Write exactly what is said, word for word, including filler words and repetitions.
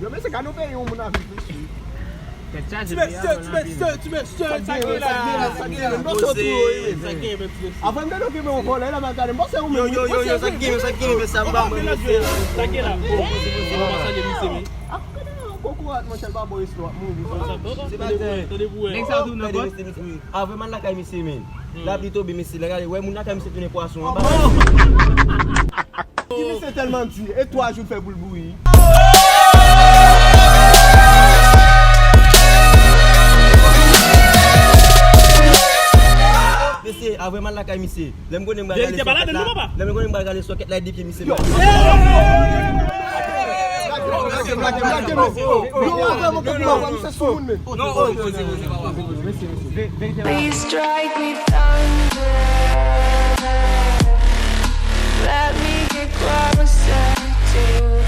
Yo, mesye, gade yon peyi yon moun ap viv, mesye. Tèt chaje, peyi a mal anpil. Ti mesye, ti mesye, sa gen la, sa gen la, sa gen la. Poze. Sa gen, men ti mesye. Avan m te doke men yon vòlè la, m ap gade, m panse yon moun. Yo, yo, yo, yo, sa gen, sa gen, men sa m pa mwen, mesye. Sa gen la. Poze, poze, poze, poze, poze, poze, poze. Kokorat, monchè, l pa bon espri w ap mouri. Se pa tande pou wè. Nèg sa tou nan bòt. Avan m al lakay misye, men. Lapli tonbe, mesye, la gade, wè moun lakay misye tounen pwason anba. Ti misye tèlman di, e twa jou l fè pou l bouyi. Mesye, avan m al lakay misye, lè m konnen m pral gade sou kèt la, lè m konnen m pral gade sou kèt la, e de pye misye. Yo, lage m, lage m, lage m, mesye. Yo, avan m te pou mwen, misye sou moun, men. Please strike me thunder. Let me get closer to you.